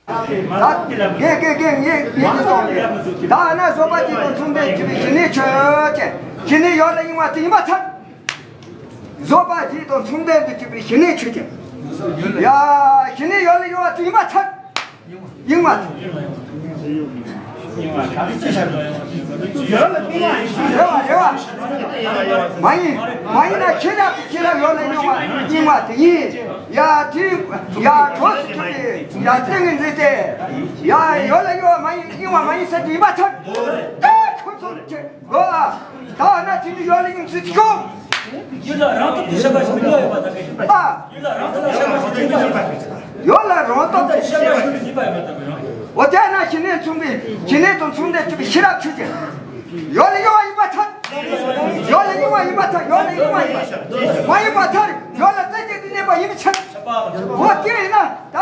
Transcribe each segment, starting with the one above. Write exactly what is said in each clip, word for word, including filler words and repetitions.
ད་གེ་གེ་གེ་ངེ་ངེ་ཅི་སོང་གེ། ད་ཨ་ན་བཟོད་པ་བརྗིད་དང་མཚུངས་ལྡན་གྱུར་པའི་ཞི་གནས་ཆོས་ཅན། ཞི་གནས་ཡོད་ལ་གཡེང་བ་དེ་ཡིན་པར་ཐལ། བཟོད་པ་བརྗིད་དང་མཚུངས་ལྡན་དུ་གྱུར་པའི་ཞི་གནས་ཆོས་ཅན། ཡ། ཞི་གནས་ཡོད་ལ་གཡེང་བ་དེ་ཡིན་པར་ཐལ། གཡེང་བ། རེ་བ་རེ་བ། མ་ཡིན་མ་ཡིན་ན་ཁྱེད་རང་ཁྱེད་རང་ཡོད་ལ་གཡེང་བ་གཡེང་བ་དེ་ཡིན། ཡ་དེ་ཡ་གྲོགས་སུ་གྱུར་ཏེ་ཡ་བསྟན་ངན་མཛད་དེ། ཡ་ཡོད་ལ་གཡེང་བ་མ་ཡིན་གཡེང་བ་མ་ཡིན་ཟེར་དེ་ཡིན་པར་ཐལ། ཨེ་ཁོ་ཚོ་ཁྱེད། ཨོ་ཨ། ད་ཨ་ན་དེ་ནི་ཡོད་ལ་གཡེང་ཚུལ་གཅིག་གོ། ཡིད་ལ་རང་སྟོབས་ཀྱི་ཤ་ཁ་ཞིག་མི་འདུག་ཡོད་པ་དང་། ཨ། ཡིད་ལ་རང་སྟོབས་ཀྱི་ཤ་ཁ་ཞིག་མི་འདུག་ཡོད་པ་དང་། ཡོད་ལ་རང་སྟོབས་ཀྱི་ཤ་ཁ་ཞིག་མི་འདུག་ཡོད་པ་དང་། འོ་དེ་ན་ཞི་གནས་མཚུངས་པའི་ཞི་གནས་དང་མཚུངས་ལྡན་གྱུར་པའི་ཤེས་རབ་ཆོས་ཅན། ཡོད་ལ་གཡེང་བ་ཡིན་པར་ཐལ། ཡོད་ལ་གཡེང་བ་ཡིན་པར་ཐལ། ཡོད་ལ་གཡེང་བ་ཡིན་པར་ཐལ། མ་ཡིན་པར་ཐལ། ཡོད་ལ་རྩེ་གཅིག་ཏུ་གནས་པ་ཡིན་པའི་ཕྱིར། འོ་དེ་ཡིན་ན་ད་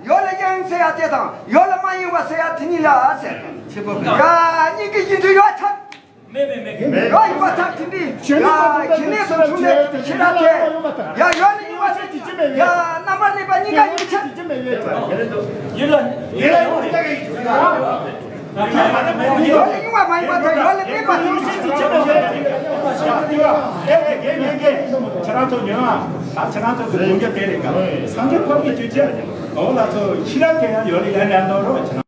ཡོད་ལ་གཡེང་ཟེར་ཡ་དེ་དང་ཡོད་ལ་མ་གཡེང་བ་ཟེར་ཡ་དེ་གཉིས་ལ་ཟེར། ཡ་གཉིས་ཀྱི་ཡིན་དུ་ཡོད་ཐལ། མེད་མེད་མེད། ཡོད་ཡིན་པར་ཐལ། དེ་འདི་ཡ་ཞི་གནས་སུ་མཚུངས་ལྡན་ཤེས་རབ་དེ་ཡ་ཡོད་ལ་གཡེང་བ་ཟེར་གྱི་ཡ་རྣམ་པར་གནས་པ་གཉིས་ཀ་ཡིན་པའི་ཕྱིར། ཡིད་ལ་ཡིད་ལ་ཡོད་ལ་གཡེང་བ་མ་ཡིན་པར་ཐལ། ཡོད་ལ་གཡེང་བ་མ་ཡིན་པར་ཐལ། ཡོད་ལ་མེད་པར་ཐལ། ཁྱེད་རང་ཚོ་ཉོན་ཨ། ད་ཁྱེད་རང་ཚོ་གི་དགོངས་རྒྱུ་དེ་རེད་ག། སངས་རྒྱས་འཁོར་གྱི་རྒྱུ་ཅན་འོ་ལ་ཚོ་ཤེས་རབ་དེ་ཡང་ཡོད་ལ་ཡ་ཉན་དང་རོགས་བྱེད་ན།